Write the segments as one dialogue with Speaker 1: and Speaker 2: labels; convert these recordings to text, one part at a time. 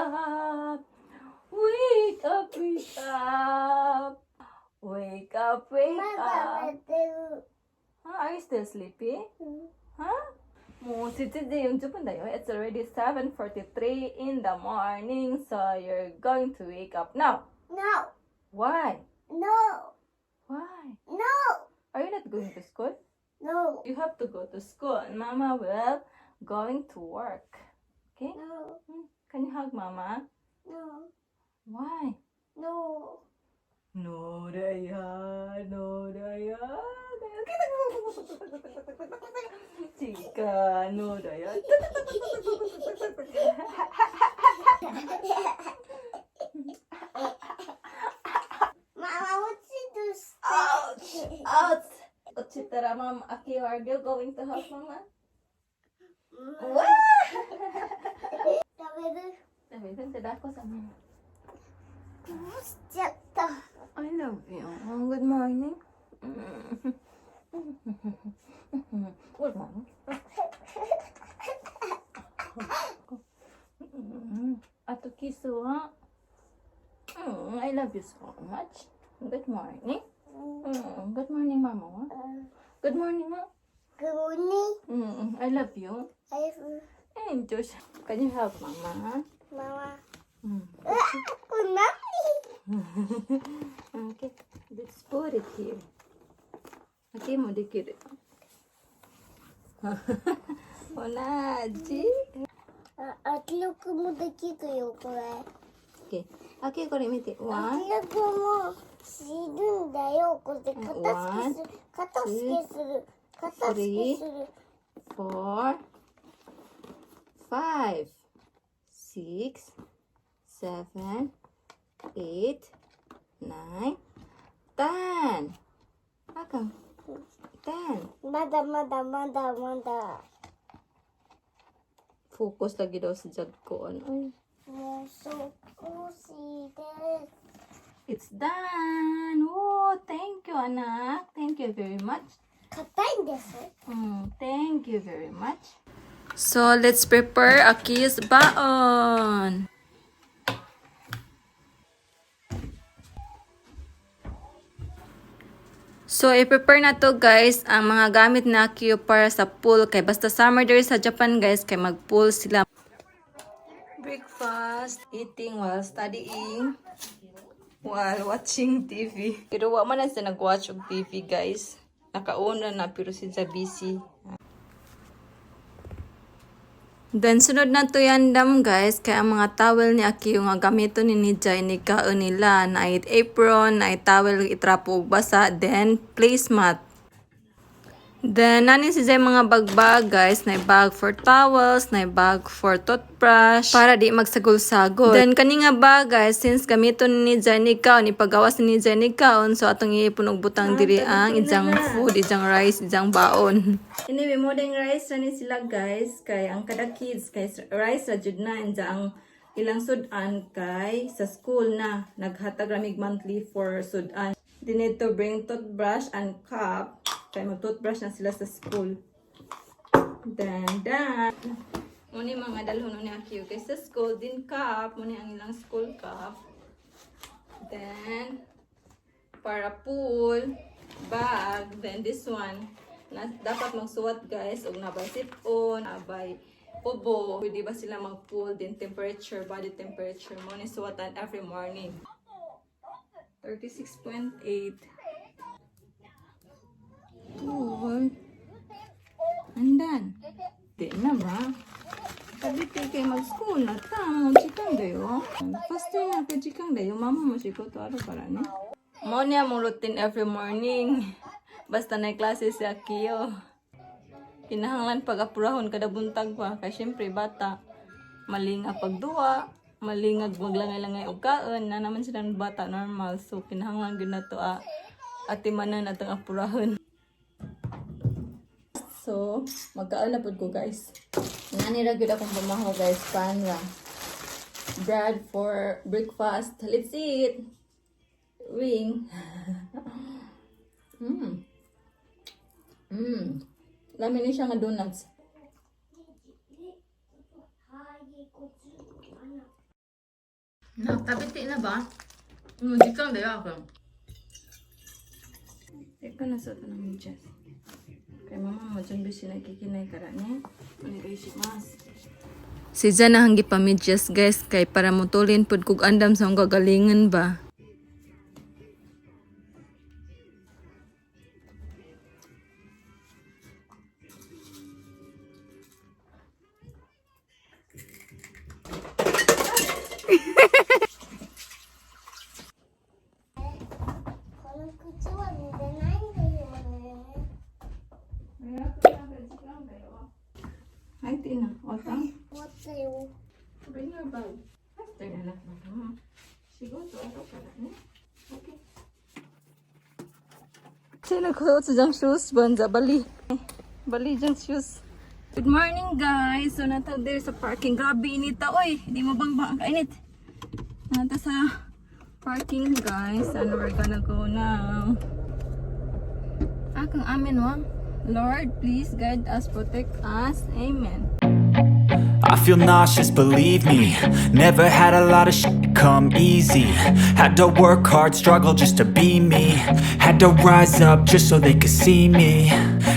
Speaker 1: Up. Wake up, wake up. Wake up, wake
Speaker 2: まだ
Speaker 1: up.
Speaker 2: 寝てる。
Speaker 1: Huh? Are you still sleepy? Huh? もう7時40分だよ。It's already 7:43 in the morning, so you're going to wake up now.
Speaker 2: No,
Speaker 1: Why?
Speaker 2: no,
Speaker 1: Why?
Speaker 2: no,
Speaker 1: Are you not going to school?
Speaker 2: No,
Speaker 1: You have to go to school, and Mama will going to work. Okay?
Speaker 2: No,
Speaker 1: Can you hug Mama?
Speaker 2: No,
Speaker 1: Why?
Speaker 2: No.
Speaker 1: No, Daya. No, Daya. Chika, no, Daya.
Speaker 2: Mama, what's you do?
Speaker 1: Ouch! Ouch! 落ちたら Mama, Aki, are you going to help Mama? What?
Speaker 2: 食べる。
Speaker 1: 食べるって抱っこさママ。
Speaker 2: こぼしちゃった。
Speaker 1: I love you. Good morning. Good morning. あとキスは、I love you so much. Good morning. Good morning, Mama. Good morning, ma.
Speaker 2: Good morning.
Speaker 1: I love you.
Speaker 2: I love
Speaker 1: And Josh, can you help Mama?
Speaker 2: Mama.
Speaker 1: う
Speaker 2: わ、これ何
Speaker 1: Okay, let's put it here. Okay, もできる。同じ。
Speaker 2: あ、あきのくもできるよ、これ。
Speaker 1: Okay. Okay, これ見て。
Speaker 2: あ
Speaker 1: One,
Speaker 2: きのくも知るんだよ。これで片付けする。片付けする。片付けする。
Speaker 1: four, five, six, seven, eight, nine, 10. あかん。10.
Speaker 2: まだまだまだまだ。
Speaker 1: Focus lagi daw sa jug ko. Ano? Ay.
Speaker 2: もう少しです。
Speaker 1: It's done! Oh, thank you, anak. Thank you very much.
Speaker 2: 硬いんです。
Speaker 1: Thank you very much. So, let's prepare Aki's baon. So, i-prepare na to, guys, ang mga gamit na Akio para sa pool. Kay basta summer there sa Japan, guys, kay mag-pool sila. Breakfast, eating while studying, while watching TV. Pero wa man na siya nag-watch og TV, guys. Nakauna na pero siya busy. Then, sunod na to yan dam, guys, kaya ang mga towel ni Akio nga gamiton ni Jai ni kaon nila na ay apron, na ay towel itrapo og basa, then placemat. Then, nani si Jai mga bag-bag, guys, na bag for towels, na bag for toothbrush, para di magsagol-sagol. Then, kani nga bag, guys, since gamiton ni Jai ni kaon, ipagawas ni Jai ni kaon, so atong iipon og butang diri ang ijang food, ijang rice, ijang baon. Anyway, modern rice ra ni sila, guys, kay ang kada kids, kay rice ra jud na, and ang ilang sudan kay sa school na naghatag ramig monthly for sudan. They need to bring toothbrush and cup kay mag-toothbrush na sila sa school. Then, done. Muni mga dalhon ni Akio kay sa school din cup, muni ang ilang school cup. Then, para pool, bag, then this one. Na, dapat magsuwat, guys, og nabay sipon, nabay ubo. Pwede ba sila mag-pool din temperature, body temperature mo ni suwatan every morning. 36.8. Pool. Andan. Di na ba? Kabite kay mag-school na ta. Mo chikang dayo. Faster na kay chikang dayo. Mama mo 仕事あるからね. Mo niya mo routine every morning. Basta na klase si Akio. Kinahanglan pag apurahon kada buntag pa. Kay syempre bata. Malinga pagduwa. Malingag maglangay-langay og kaon. Na naman sila ng bata normal. So kinahanglan gyud na to atimanan atong apurahon. So, magkaon na pud ko, guys. Ngani ra gyud akong pamahaw, guys, pan ra. Bread for breakfast. Let's eat. Ring. Lami ni siya nga donuts. な、食べてなばもう時間だよ、あくん。Teka na sa ng medyas. Kay mama mo 準備しなきゃいけないからね。お願いします。Si Jan na hanggi pamidyas guys kay para mutulin pud kog andam sa akong kagalingan ba.
Speaker 2: この靴は濡れないんだよね。
Speaker 1: Ay, tina. Otang.
Speaker 2: 終わったよ。
Speaker 1: Bring your bag. After na lang. Mama. 仕事あるからね。Okay. Sino ko sa diyang shoes? Banza, bali. Bali diyang shoes. Good morning, guys. So, nata there sa parking. Grabe, inita. Oy, hindi mo bang bang kainit. Nata sa parking, guys. And we're gonna go now. Akang amin, wa. Lord, please guide us, protect us. Amen.
Speaker 3: I feel nauseous, believe me. Never had a lot of shit come easy. Had to work hard, struggle just to be me. Had to rise up just so they could see me.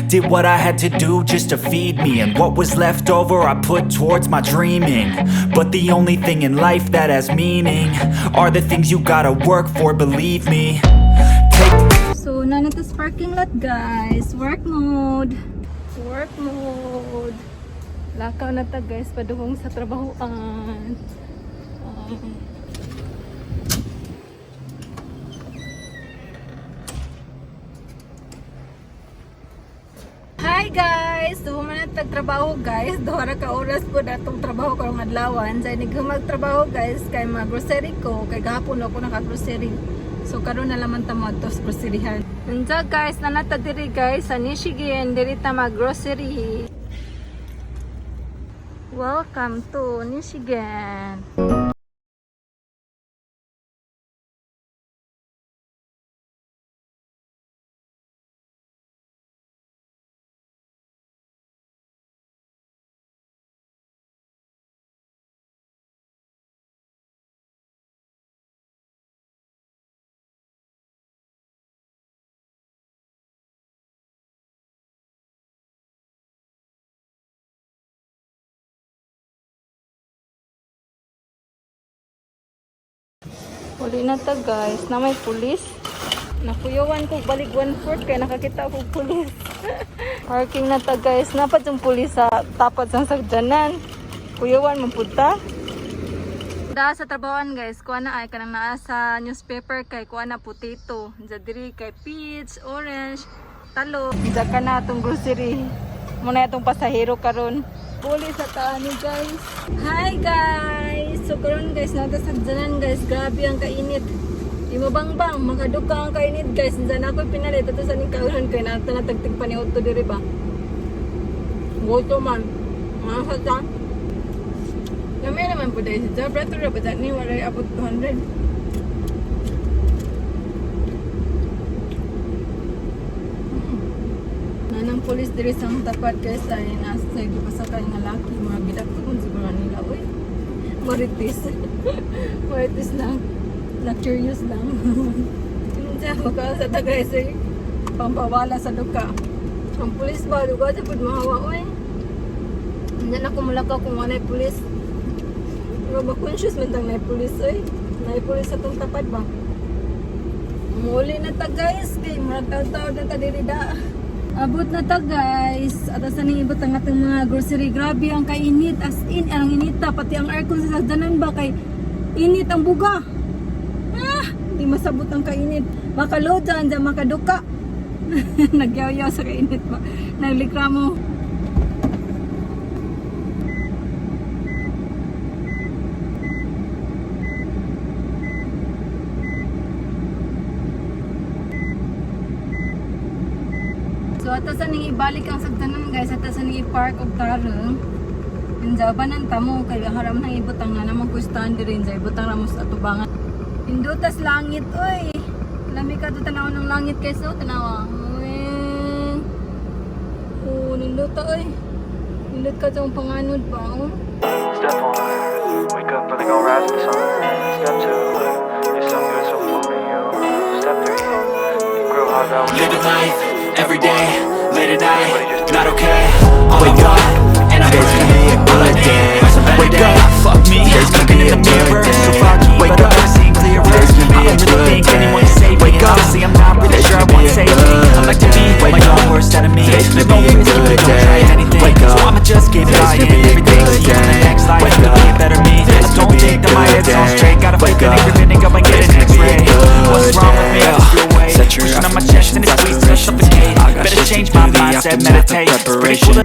Speaker 3: Did what I had to do just to feed me. And what was left over, I put towards my dreaming. But the only thing in life that has meaning are the things you gotta work for, believe me. Take
Speaker 1: So, nanito sa parking lot, guys. Work mode. Work mode. Lakaw na ta, guys. Paduhong sa trabahoan. Ay. Hi guys! So, man tagtrabaho guys. Duha ra ka oras po datong trabaho karong adlawan. Sa inig magtrabaho guys kay mga grocery ko kay gahapon ako naka-grocery. So karon na laman ta mo adto sa groceryhan. Unsa guys, nanata diri guys sa Nishigin diri ta mag-grocery. Welcome to Nishigin. Uli na ta guys, na may pulis. Nakuyawan ko balik 1/4 kay nakakita ko pulis. Parking na ta guys, napat yung pulis sa tapat sa sagdanan. Kuyawan man pud ta. Da sa trabahoan guys, kuha na ay kanang naa sa newspaper kay kuha na potato. Diya diri kay peach, orange, talo. Diya ka na atong grocery. Muna itong pasahero karon. Puli sa taan ni guys. Hi guys! So karon guys, nata sa dyanan guys, grabe ang kainit. Di mo bang bang, makaduka ang kainit guys. Diyan ako pinalit ato sa ning kaunon kay nata natagtig pa ni Otto diri ba. Goto man. Mga sa ta. Lamay naman po dahil si Jab. Rato ra ba dyan ni walay abot 200. Nanang pulis diri sa ang tapat guys ay nasa sa gipasakay nga laki mga bidak ko kung siguro nila uy. Marites. Marites lang. Na curious lang. Hindi ako ka sa tagay sa pampawala sa duka. Ang pulis ba duka sa pud mahawa uy. Hindi na kumulakaw kung walay pulis. Pero ba conscious man tang naay pulis oy. Naay pulis sa tong tapat ba. Muli na ta guys kay murag taw-taw na ta diri da. Abot na ta guys. At asa ning ibot ang atong mga grocery. Grabe ang kainit as in ang inita pati ang aircon sa sagdanan ba kay init ang buga. Ah, di masabot ang kainit. Makalodan dyan, makaduka. Nagyaw-yaw sa kainit ba. Naglikramo. So ato sa ning ibalik ang sagtanan guys, ato sa ning i-park og tarong. Inja ba nang tamo kay haram nang ibutang na naman ko stand diri inja ibutang ra mo sa atubangan. Indutas langit oy. Lami ka to tanaw ng langit guys oh, tanawa. Uy. Oh, nindot oy. Nindot ka tong panganod ba oh.
Speaker 4: Step one, wake up early, gonna rise with the sun. Step two, if something good so for you. Step three, you grow hard about
Speaker 3: Living life, every day, late at night, not okay. All
Speaker 5: Wake
Speaker 3: I
Speaker 5: up.
Speaker 3: Want, and I
Speaker 5: Today's
Speaker 3: pray,
Speaker 5: gonna be a
Speaker 3: all I
Speaker 5: good
Speaker 3: need
Speaker 5: day.
Speaker 3: are some better
Speaker 5: Wake up.
Speaker 3: days. Fuck me,
Speaker 5: Today's gonna
Speaker 3: looking
Speaker 5: be
Speaker 3: in
Speaker 5: a
Speaker 3: the
Speaker 5: good
Speaker 3: mirror, so
Speaker 5: day.
Speaker 3: foggy,
Speaker 5: Wake
Speaker 3: but
Speaker 5: up.
Speaker 3: I've never seen clearer.
Speaker 5: Today's gonna be
Speaker 3: I
Speaker 5: a
Speaker 3: don't really
Speaker 5: good
Speaker 3: think
Speaker 5: day.
Speaker 3: anyone can save me,
Speaker 5: Wake
Speaker 3: and
Speaker 5: up.
Speaker 3: honestly, I'm not really
Speaker 5: Today's
Speaker 3: sure I
Speaker 5: gonna
Speaker 3: want
Speaker 5: be a
Speaker 3: saving. I like to be
Speaker 5: good day.
Speaker 3: my
Speaker 5: Wake
Speaker 3: own
Speaker 5: up.
Speaker 3: worst enemy.
Speaker 5: Today's gonna
Speaker 3: There's no
Speaker 5: be a
Speaker 3: risk if you
Speaker 5: good
Speaker 3: don't try
Speaker 5: day.
Speaker 3: anything.
Speaker 5: Wake
Speaker 3: So
Speaker 5: up.
Speaker 3: I'ma just keep
Speaker 5: Today's
Speaker 3: buying
Speaker 5: gonna be a
Speaker 3: everything.
Speaker 5: good
Speaker 3: See you in the
Speaker 5: day.
Speaker 3: next life,
Speaker 5: Wake
Speaker 3: to be a
Speaker 5: up.
Speaker 3: better me.
Speaker 5: Today's
Speaker 3: I
Speaker 5: gonna
Speaker 3: don't
Speaker 5: be a
Speaker 3: think that my
Speaker 5: good
Speaker 3: head's on
Speaker 5: day.
Speaker 3: straight. Gotta
Speaker 5: Wake
Speaker 3: flip it
Speaker 5: up.
Speaker 3: and grip it and go and get
Speaker 5: Today's
Speaker 3: an
Speaker 5: gonna be a
Speaker 3: X-ray. What's
Speaker 5: good
Speaker 3: wrong with me? I just
Speaker 5: day.
Speaker 3: feel weight
Speaker 5: Set your
Speaker 3: pushing on my chest and it squeezes till I
Speaker 5: affirmations,
Speaker 3: suffocate.
Speaker 5: I got
Speaker 3: Better
Speaker 5: shit to
Speaker 3: change
Speaker 5: do,
Speaker 3: my
Speaker 5: the
Speaker 3: mindset,
Speaker 5: aftermath of
Speaker 3: meditate. It's pretty cool
Speaker 5: preparation.
Speaker 3: to